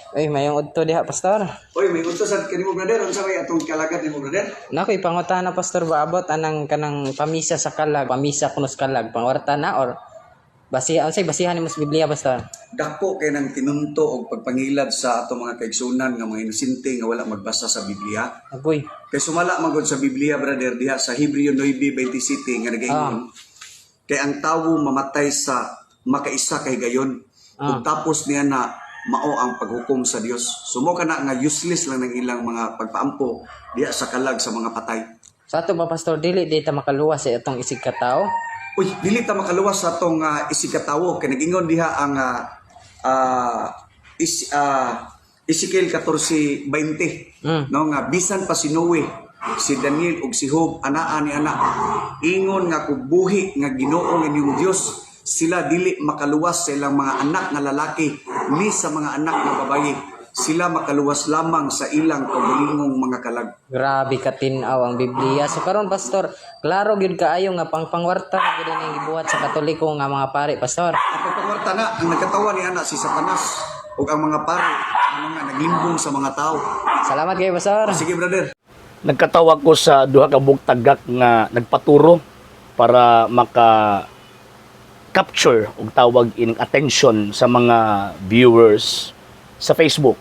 Ay, maayong udto diha, Pastor. Oy, maayong udto sad kanimo, brother. Unsa may atong kalagad nimo, brother? Nako ipangutana, Pastor, ba abot anang kanang pamisa sa kalag, pamisa kuno sa kalag, pangwarta na or basihan, unsay basihan nimo sa Biblia, Pastor? Dako kay nang tinunto og pagpangilad sa atong mga kaigsunan nga mga inosente nga wala magbasa sa Biblia. Agoy. Kay sumala man gud sa Biblia, brother, diha sa Hebreo 9:27 nga nagaingon kay ang tawo mamatay sa makaisa kay gayon ug tapos niya na mao ang paghukom sa Dios. So mo kana nga useless lang ng ilang mga pagpaampo diha sa kalag sa mga patay. Sa ato ba, Pastor, dili di ta makaluwas sa atong isig katawo? Uy, dili ta makaluwas sa atong isig katawo kay nagingon diha ang Ezekiel 14:20 no, nga bisan pa si Noe, si Daniel ug si Job anaa ni ana, ingon nga kubuhi nga Ginoo nga inyong Dios, sila dili makaluwas sa ilang mga anak nga lalaki ni sa mga anak nga babayi. Sila makaluwas lamang sa ilang kaugalingong mga kalag. Grabe ka tin-aw ang Biblia. So karon, Pastor, klaro gyud kaayo nga pangpangwarta na gyud ang gibuhat sa Katoliko nga mga pare, Pastor. Ang pagpangwarta na, ang nagkatawa ni ana si Satanas ug ang mga pare, ang mga naglimbong sa mga tao. Salamat kayo, Pastor. Sige, brother. Nagkatawa ko sa duha ka buok tagak nga nagpaturo para maka capture og tawag ining attention sa mga viewers sa Facebook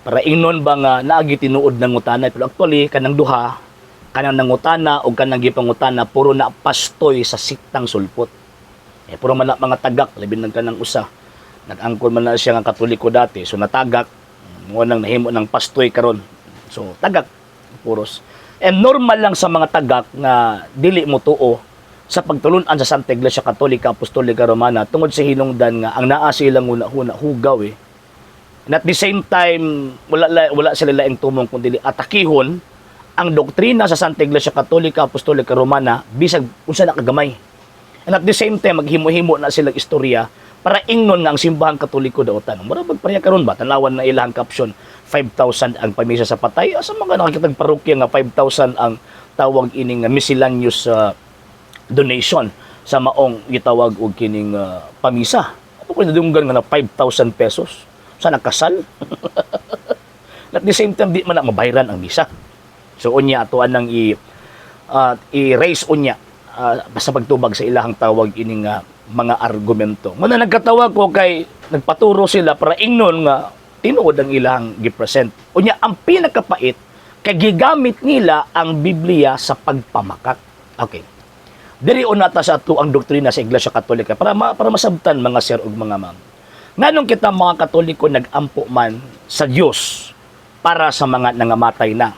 para ingnon ba nga naagi tinuod nangutana. Pero actually, kanang duha, kanang nangutana o kanang gipangutana, puro na pastoy sa siktang sulpot eh. Puro man na mga tagak, labi nang kanang usa, nag-angkon man na siya nga Katoliko dati, so natagak mo nang nahimo ng pastoy karon. So tagak puros. And normal lang sa mga tagak nga dili mo tuo sa pagtulun-an sa Santa Iglesia Katolika Apostolika Romana tungod sa hinungdan nga ang naa sa ilang huna-huna hugaw eh. And at the same time, wala sila laing tumong kundi atakihon ang doktrina sa Santa Iglesia Katolika Apostolika Romana bisag unsa na kagamay. And at the same time, maghimo-himo na silang istorya para ingnon nga ang simbahang Katoliko daotan. Mura magpareha karon ba? Tanawan na ilang caption, 5,000 ang pamisa sa patay. Asa mga nakakitang parokya nga 5,000 ang tawag ining miscellaneous donation sa maong gitawag og kining pamisa? Ano ko nadunggan nga na 5,000 pesos? Sa nakasal? At the same time, di man na mabayran ang misa. So unya atuan nang i-raise unya sa pagtubag sa ilahang tawag ining mga argumento. Muna nagkatawa ko kay nagpaturo sila para ingnon nga tinuod ang ilahang gipresent. Unya ang pinakapait kay gigamit nila ang Biblia sa pagpamakak. Okay. Diri una ta sa ato ang doktrina sa Iglesia Katolika para masabtan, mga sir ug mga ma'am. Nganong kita mga Katoliko nag-ampo man sa Dios para sa mga nangamatay na?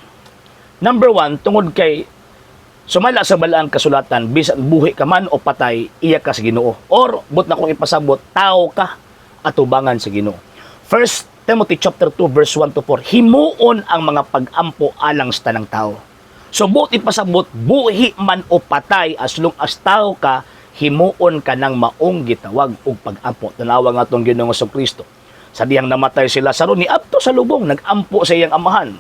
Number one, tungod kay sumala sa balaang kasulatan, bisan buhi ka man o patay, iya ka sa Ginoo. Or, but na kong ipasabot, tao ka atubangan sa Ginoo. First Timothy chapter 2 verse 1 to 4, himuon ang mga pag-ampo alang sa tanang tao. So buot ipasabot, buhi man o patay, as long as tao ka, himuon ka ng maong gitawag og pag-ampo. Tanawa nga atong Ginoong Kristo. Sa dihang namatay si Lazaro, niadto sa lubong, nag-ampo sa iyang amahan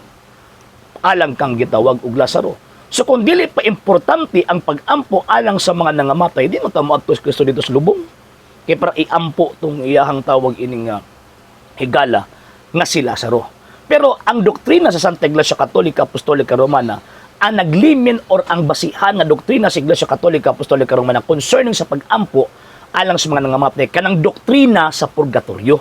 alang kang gitawag og Lazaro. So kung dili pa importante ang pag-ampo alang sa mga nangamatay, di mo ta moadto si Kristo dito sa lubong. Kay para iampo tong iyahang tawag ining higala nga si Lazaro. Pero ang doktrina sa Santa Iglesia Katolika Apostolika Romana, ang naglimin or ang basihan nga doktrina sa Iglesia Katolika Apostolika Romana concerning sa pag-ampo alang sa mga nangamatay, kanang doktrina sa purgatorio.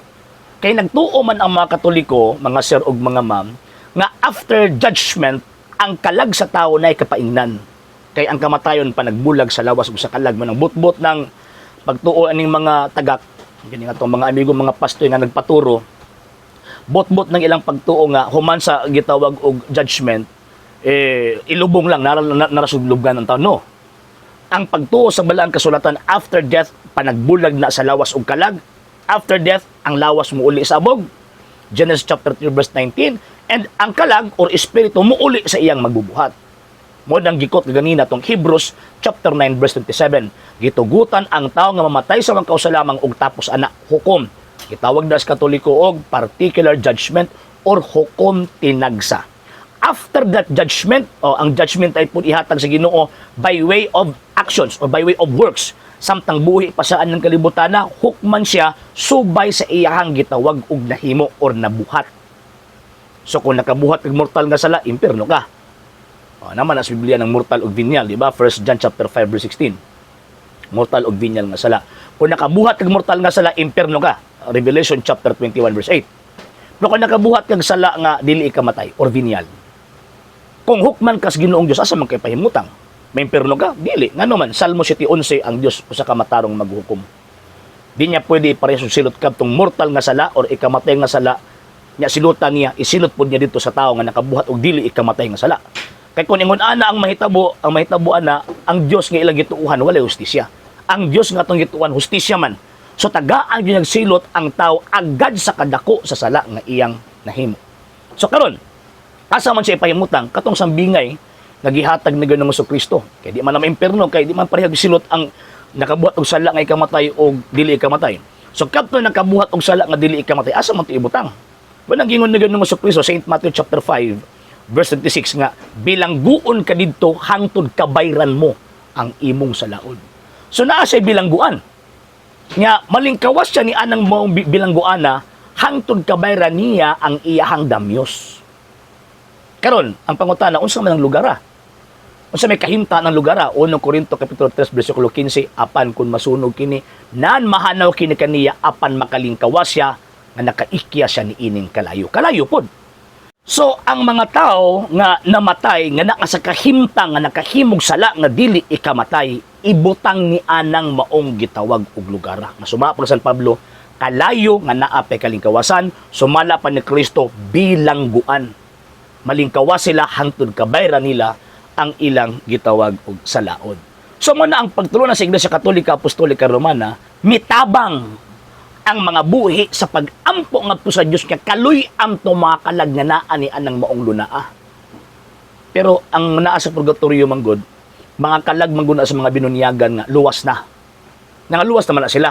Kay nagtuo man ang mga Katoliko, mga sir ug mga ma'am, nga after judgment, ang kalag sa tao na kapaingnan. Kay ang kamatayon pa nagbulag sa lawas ug sa kalag man ang butbot ng pagtuo aning mga tagak, gani nga tong mga amigo mga pastoy nga nagpaturo, botbot ng ilang pagtuo nga human sa gitawag og judgment eh ilubong lang narasuglugan ng tao. No, ang pagtuo sa balaang kasulatan, after death, panagbulag na sa lawas ug kalag. After death, ang lawas muuli sa abog, Genesis chapter 3 verse 19, and ang kalag or espiritu muuli sa iyang magbubuhat. Mo nang gikot ganina tong Hebrews chapter 9 verse 27. Gitugutan ang tao nga mamatay sa mga lamang ug tapos ana hukom. Gitawag na sa Katoliko og particular judgment or hukom tinagsa. After that judgment, oh, ang judgment ay pud ihatag sa Ginoo by way of actions or by way of works. Samtang buhi pa saan ng kalibutan na, hukman siya subay sa iyahang gitawag og nahimo or nabuhat. So kung nakabuhat kag mortal nga sala, impierno ka. O, naman na sa Biblia ng mortal ug venial, di ba? 1 John chapter 5 verse 16. Mortal ug venial nga sala. Kung nakabuhat kag mortal nga sala, impierno ka. Revelation chapter 21 verse 8. Pero kung nakabuhat kag sala nga dili ka matay or venial, kung hukman kas Ginoong Dios, asa man kay pahimutang? May impierno ka? Dili. Ngano man, Salmo 7:11, ang Dios usa ka matarong maghukom. Di niya pwede iparehas og silot kadtong mortal nga sala or ikamatay nga sala nya silutan niya, isilot pod niya dito sa tao nga nakabuhat og dili ikamatay nga sala. Kay kung ingon ana ang mahitabo ana, ang Dios nga ilang gituohan walay hustisya. Ang Dios nga atong gituohan, hustisya man. So tagaan gyud silot ang tao agad sa kadako sa sala nga iyang nahimo. So karon, asa man siya ipahimutang? Katong sambingay nga gihatag ni Ginoong Kristo. Kay di man na maimperno, kay di man parehag silot ang nakabuhat og sala nga ikamatay og dili ikamatay. So kadto nakabuhat og sala nga dili ikamatay, asa man to ibutang? Wa nang gingon ni Ginoong Kristo, St. Matthew chapter 5 verse 26, nga bilangguon ka didto hangtod kabayran mo ang imong salaod. So naa siya bilangguan. Nga malingkawas siya ni anang maong bilangguana hangtod kabayran niya ang iyahang damyos. Karon, ang pangutana, unsa man ang lugar ah? Unsa may kahimta ng lugar ah? 1 Korinto kapitulo 3 bersikulo 15, apan kung masunog kini, nan mahanaw kini kaniya, apan makalingkawas siya nga nakaikya siya ni ining kalayo. Kalayo pod. So ang mga tao nga namatay nga naa sa kahimtang nga nakahimog sala nga dili ikamatay, ibutang ni anang maong gitawag og lugar. Nga suma pa San Pablo, kalayo nga naa pay kalingkawasan, sumala pa ni Kristo, bilangguan. Malingkawas sila hangtod kabayran nila ang ilang gitawag og salaod. So mo na ang pagtulong sa Iglesia Katolika Apostolika Romana, mitabang ang mga buhi sa pag-ampo ngadto sa Dios nga kaluy-an to mga kalag nga naa ni anang maong lunaa. Pero ang naa sa purgatorio man gud, mga kalag man gud na sa mga binunyagan nga luwas na. Nangaluwas naman na sila.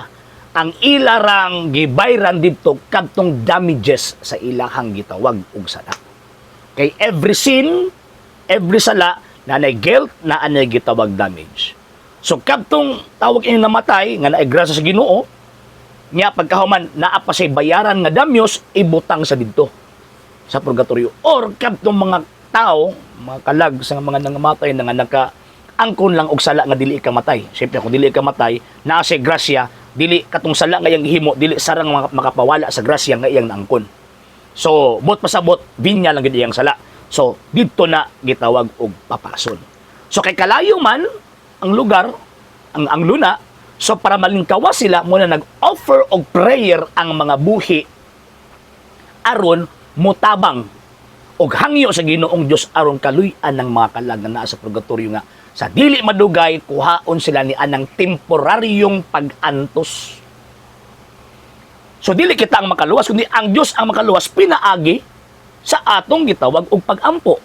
Ang ilarang gibayran didto kadtong damages sa ilahang gitawag og sala. Kay every sin, every sala, na guilt, na anay gitawag damage. So kadtong tawag ini namatay nga naay grasya sa Ginoo, nya pagkahuman naa pa say bayaran nga damyos, ibutang sa didto sa purgatorio. Or kadtong mga tao, mga kalag sa mga nangamatay na nga naka angkon lang og sala nga dili ka matay. Siyempre kung dili ka matay, naa say grasya, dili katong sala nga iyang gihimo, dili sarang makapawala sa grasya nga iyang naangkon. So, bot pasabot, venial lang gid iyang sala. So, didto na gitawag og papason. So, kay kalayo man ang lugar, ang luna, so para malingkawas sila, muna nag-offer og prayer ang mga buhi aron mutabang og hangyo sa Ginoong Dios aron kaluy-an ng mga kalag nga naa sa purgatorio nga sa dili madugay kuhaon sila ni anang temporaryong pag-antos. So dili kita ang makaluwas kundi ang Dios ang makaluwas pinaagi sa atong gitawag og pag-ampo.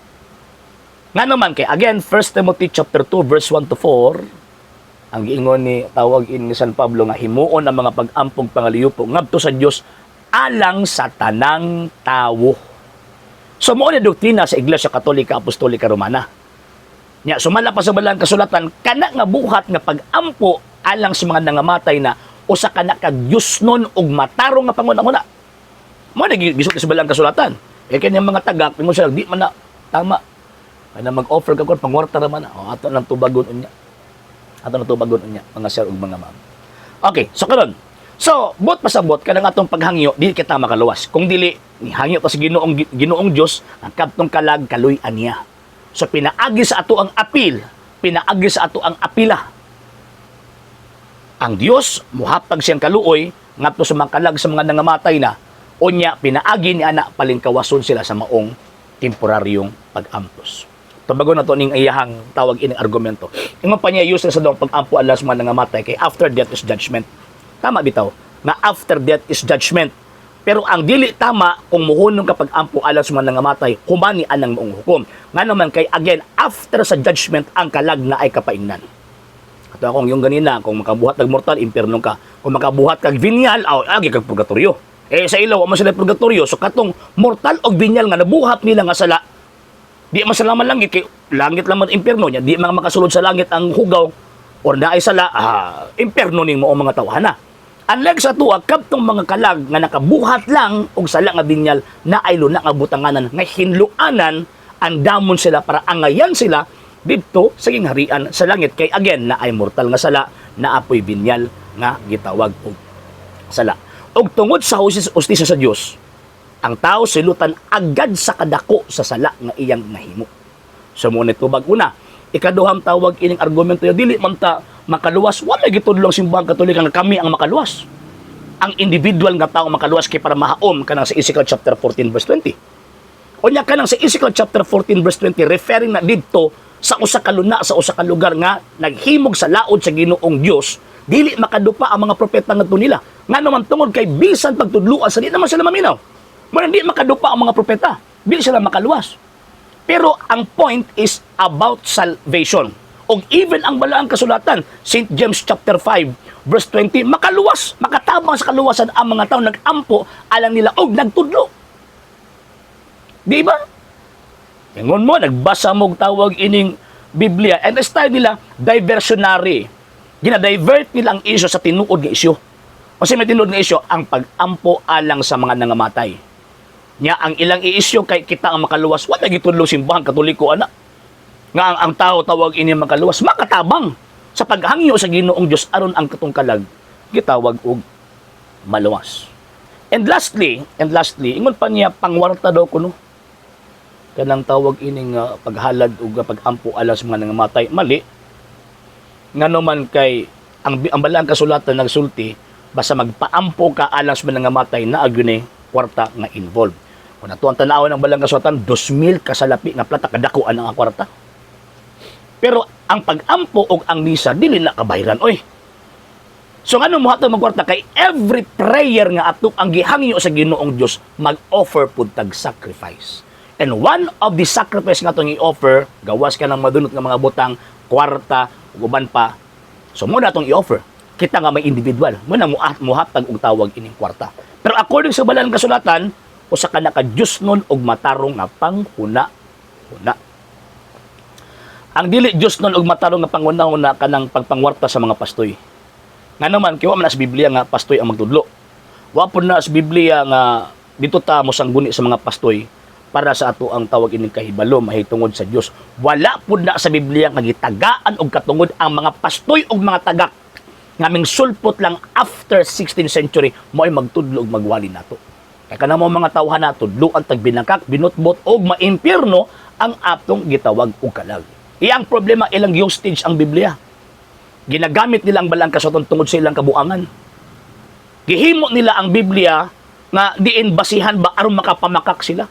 Nga naman kay again, 1 Timothy chapter 2 verse 1 to 4, ang giingon ni tawag in ni San Pablo nga himuon ang mga pag-ampog pangaliyupo ngadto sa Dios alang sa tanang tawo. So mao ni doktrina sa Iglesia Katolika Apostolika Romana. Nya sumala pa sa balang kasulatan, kana nga buhat nga pag-ampo alang sa mga nangamatay na usa kana ka Diyosnon og matarong nga panguna-una. Mo na gisulti sa balang kasulatan. Eh kanyang mga tagak ingon sila, di man na tama. Kaya na mag-offer ka kon pangwarta ra man na. O, ato nang tubagon unya. Ato nang tubagon unya, mga sir ug mga ma'am. Okay, so karon. So, bot pasabot kanang atong paghangyo, dili kita makaluwas. Kung dili, hangyo ta sa Ginoong Ginoong Dios, ang kadtong kalag kaluy-an niya. So pinaagi sa ato ang apil, pinaagi sa ato ang apila. Ang Dios muhatag siyang kaluoy ngadto sa mga kalag sa mga nangamatay na unya pinaagi ni ana palingkawason sila sa maong temporaryong pag-ampos. Tubagon na to ning iyahang tawag ining argumento. Ingon pa niya, useless sa dong pag-ampo alas mga nangamatay kay after death is judgment. Tama bitaw nga after death is judgment. Pero ang dili tama kung muhunong ka pag-ampo alang sa mga nangamatay, humani anang maong hukom. Nga naman kay again, after sa judgment, ang kalag na ay kapaingnan. Ato akong yung ganina, kung makabuhat kag mortal, impierno ka. Kung makabuhat kag venial, aw, agi kag purgatorio. Eh sa ilaw, mo sila purgatorio. So katong mortal og venial nga nabuhat nila nga sala, di man sila man langit, kay langit lang man impierno niya, di man makasulod sa langit ang hugaw or naay sala, ah, impierno ning mo mga tawhana. Unlike sa tuwa, kadtong mga kalag nga nakabuhat lang og sala nga binyal na ay luna nga butanganan nga hinluanan andamon sila para angayan sila didto sa gingharian sa langit, kay again na ay mortal nga sala na apoy binyal nga gitawag og sala. Og tungod sa hustisya sa Dios, ang tao silutan agad sa kadako sa sala nga iyang nahimo. So mo ni tubag una. Ikaduhang tawag ining argumento ya, dili man ta makaluwas, wala gitudlo ang Simbahang Katolika nga kami ang makaluwas. Ang individual nga tao makaluwas kay para mahaom kanang sa Ezekiel chapter 14 verse 20. Unya kanang sa Ezekiel chapter 14 verse 20, referring na didto sa usa ka luna, sa usa ka lugar nga naghimog sa laod sa Ginoong Dios, dili makadupa ang mga propeta ngadto nila. Ngano man? Tungod kay bisan pagtudloan sa, di naman sila maminaw. Mo di makadupa ang mga propeta, dili sila makaluwas. Pero ang point is about salvation. Og even ang Balaang Kasulatan, St. James chapter 5 verse 20, makaluwas, makatabang sa kaluwasan ang mga tao nag-ampo alang nila og nagtudlo. Di ba? Ingon mo, nagbasa mo og tawag ining Biblia and style nila diversionary. Gina-divert nila ang isyu sa tinuod nga isyu. Kasi may tinuod nga isyu, ang pag-ampo alang sa mga nangamatay. Nya ang ilang iisyu kay kita ang makaluwas, wala gitudlo Simbahang Katoliko ana. Nga ang tao tawag ini makaluwas, makatabang sa paghangyo sa Ginoong Dios aron ang katong kalag gitawag og maluwas. And lastly, ingon pa niya pangwarta daw kuno kanang tawag ining paghalad ug pag-ampo alang sa mga nangamatay. Mali. Ngano man kay ang Balaang Kasulatan nagsulti basta magpaampo ka alang sa mga nangamatay, naa gyud ni kwarta nga involved. Kung ato ang tanawon ng Balaang Kasulatan, 2,000 kasalapi nga plata, kadako ang kwarta. Pero ang pag-ampo og ang misa dili na kabayran oy. So ngano mo magkwarta? Kay every prayer nga ato ang gihangyo sa Ginoong Dios, mag-offer pud tag sacrifice. And one of the sacrifice nga atong i-offer, gawas ka ng madunot nga mga butang, kwarta, ug uban pa. So mo na atong i-offer. Kita nga may individual, mo na muhatag og tawag ining kwarta. Pero according sa Balaan Kasulatan, usa ka naka Diyosnon og matarong nga panghuna-huna. Ang dili Diyosnon og matarong nga panghuna-huna kanang pagpangwarta sa mga pastoy. Nga naman, kay wa man na sa Biblia nga pastoy ang magtudlo. Wa pud na sa Biblia nga dito ta mosangguni sa mga pastoy para sa ato ang tawag ining kahibalo mahitungod sa Dios. Wala pud na sa Biblia nga gitagaan og katungod ang mga pastoy og mga tagak nga ming sulpot lang after 16th century mo'y magtudlo og magwali nato. Kay kana mo mga tawhan na tudloan tag binakak, binutbot og maimpierno ang atong gitawag og kalag. Iyang problema, ilang usage ang Biblia. Ginagamit nila ang Balaang Kasulatan tungod sa ilang kabuangan. Gihimo nila ang Biblia nga diin basihan ba aron makapamakak sila.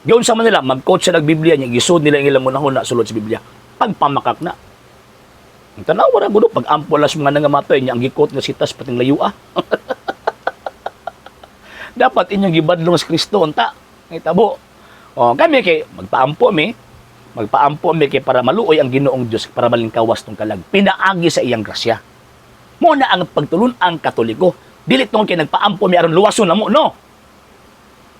Giunsa man nila, mag-quote sila ng Biblia niya, gisud nila ang ilang hunahuna sulod sa Biblia. Pagpamakak na. Ang tanawa ra gulo, pag-ampo lang sa mga nangamatay niya, ang gi-quote nga sitas pating layua. Dapat inyong gibadlong sa Kristo, unta. Ngitabo. O, kami kay magpaampo mi kay para maluoy ang Ginoong Dios para malingkawas tong kalag. Pinaagi sa iyang grasya. Mo na ang pagtulun-ang Katoliko. Dili tungod kay nagpaampo mi aron luwason na mo, no.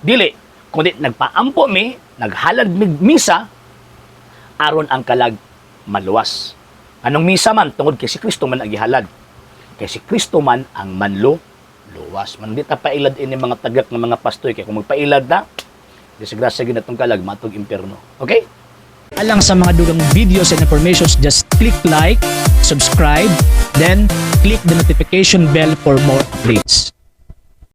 Dili, kundi nagpaampo mi, naghalad mig misa aron ang kalag maluwas. Anong misa man? Tungod kay si Kristo man ang gihalad. Kay si Kristo man ang manlo luwas. Man di ta pailad ini mga tagak ng mga pastoy, kay kung magpailad na, disgrasya gyud atong kalag matug impierno. Okay? Alang sa mga dugang videos and informations, just click like, subscribe, then click the notification bell for more updates.